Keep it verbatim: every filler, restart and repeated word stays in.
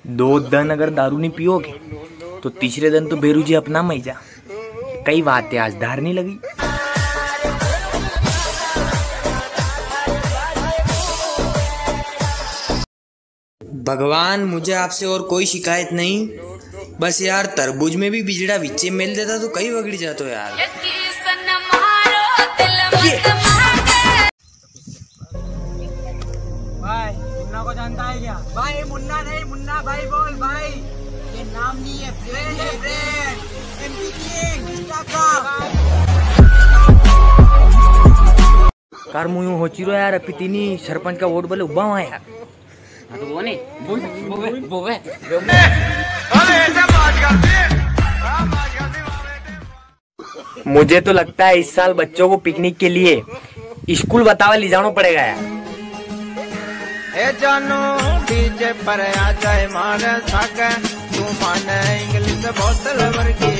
दो दन अगर दारू नी पियोगे, तो तीसरे दन तो भेरू जी अपना में ही जा। कई बात है, आज धार नी लगी। भगवान, मुझे आपसे और कोई शिकायत नहीं, बस यार, तरबूज में भी बिजड़ा विच्चे मेल देता तो कई बगड़ी जातो यार। भाई, मुन्ना को जानता है क्या? भाई, ये मुन्ना नहीं, मुन्ना भाई बोल भाई। ये नाम नहीं है, ब्रांड है, ब्रांड। एमपी किंग, इंस्टा का। कार, मूं यूं होची रो यार, अपितिनी सरपंच का वोट बले उबा हुआ यार। हाँ, तो वो नहीं, वो, वो, वो, वो। मुझे तो लगता है इस साल बच्चों को पिकनिक के लिए स्कूल बतावा ले जाना पड़ेगा यार। ए जानू, डीजे पर आ जाए मारे सागे, तू माने इंग्लिश बोतल वर्गी